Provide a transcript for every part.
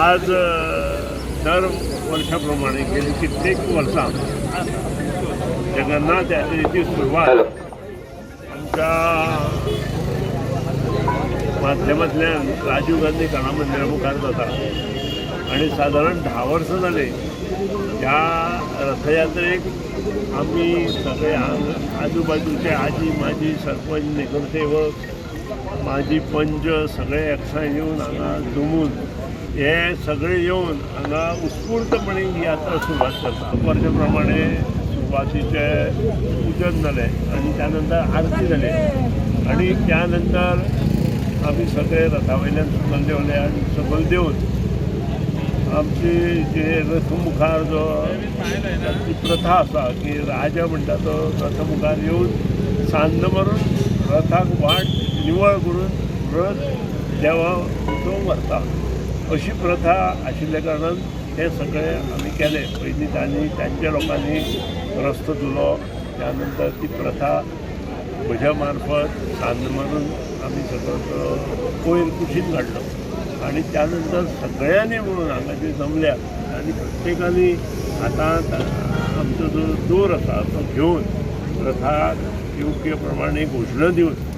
आज दर वर्षाप्रमाणे गेली कित्येक वर्सां जगन्नाथ यात्रेची सुरवात आमच्या माध्यमांतल्यान राजीव गांधी कला मंदिरा मुखार जाता आनी सादारण 10 वर्सां जालीं ह्या रथयात्रेक आमी सगळे आजूबाजूचे आजी माजी सरपंच, नगरसेवक, माजी पंच सगळे एकठांय येवन हांगा जमून हे सगळे येवन हांगा उत्स्फूर्तपणे ही यात्रा सुरवात करता. वर्षा प्रमाणे सुरवातीचें पुजन जालें आनी त्या नंतर आरती जाली आनी त्या नंतर आमी सगळे रथा वयल्यान सकयल देंवले आनी सकयल देंवन आमची जे रथ मुखार जो ती प्रथा आसा की राजा म्हणटा तो रथ मुखार येवन सान्न मारून रथाक वाट निवळ करून रथ देवा तो व्हरता. अशी प्रथा आशिल्ल्या कारणान हें सगळें आमी केलें. पयलीं तांणी तांच्या लोकांनी रस्तो धुलो, त्या नंतर ती प्रथा म्हज्या मार्फत सान्न मारून आमी सगळो तो कोयर कुशीन काडलो आनी त्या नंतर सगळ्यांनी म्हणून हांगा जे जमल्या आनी प्रत्येकानी हातांत आमचो जो दोर आसा तो घेवन रथाक योग्य प्रमाणे घोशणा दिवन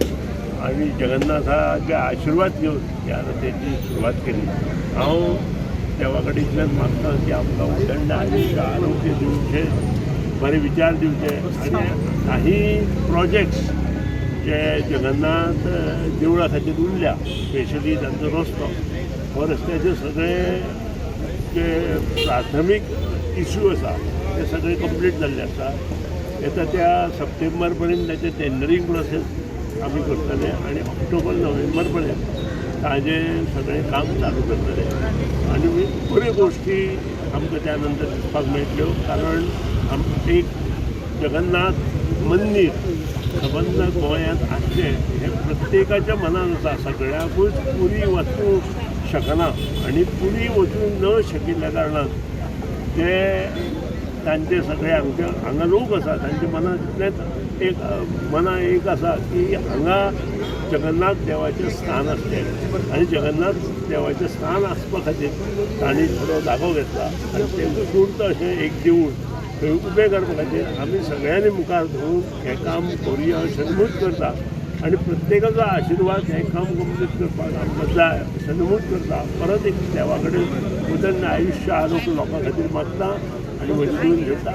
आनी जगन्नाथाचे आशिर्वाद घेवन ह्या रथेची सुरवात केली. हांव देवा कडेन इतलेंच मागता की आमकां उदंड आयुश्य, आरोग्य दिवचें, बरे विचार दिवचे आनी काही प्रोजेक्ट्स जे जगन्नाथ देवळा खातीर उरल्या, स्पेशली तांचो रस्तो, हो रस्त्याचे सगळे जे प्राथमीक इशू आसा ते सगळे कंप्लीट जाल्ले आसा. येता त्या सप्टेंबर पर्यंत ताचें टेंडरींग प्रोसेस आमी करतले आनी ऑक्टोबर नोव्हेंबर पर्यंत ताजें सगळें काम चालू करतले आनी बऱ्यो गोश्टी आमकां त्या नंतर दिसपाक मेळटल्यो. कारण एक जगन्नाथ मंदीर सबंद गोंयांत आसचें हें प्रत्येकाच्या मनान आसा. सगळ्याकूच पुरी वचूंक शकना आनी पुरी वचूंक न शकिल्ल्या कारणान ते तांचे सगळे आमचे हांगा लोक आसा तांच्या मनांत इतलेंच एक मनां एक आसा की हांगा जगन्नाथ देवाचें स्थान आसचें आनी जगन्नाथ देवाचें स्थान आसपा खातीर तांणी थोडो जागो घेतला आनी तें उत्स्फूर्त अशें एक देवूळ थंय उबें करपा खातीर आमी सगळ्यांनी मुखार धरून हें काम करुया अशें नमूद करता आनी प्रत्येकाचो आशिर्वाद हें काम कंप्लीट करपाक आमकां जाय अशें नमूद करता. परत एक देवा कडेन उदंड आयुश्य आरोग्य लोकां खातीर मागता आनी म्हजी दोन घेता.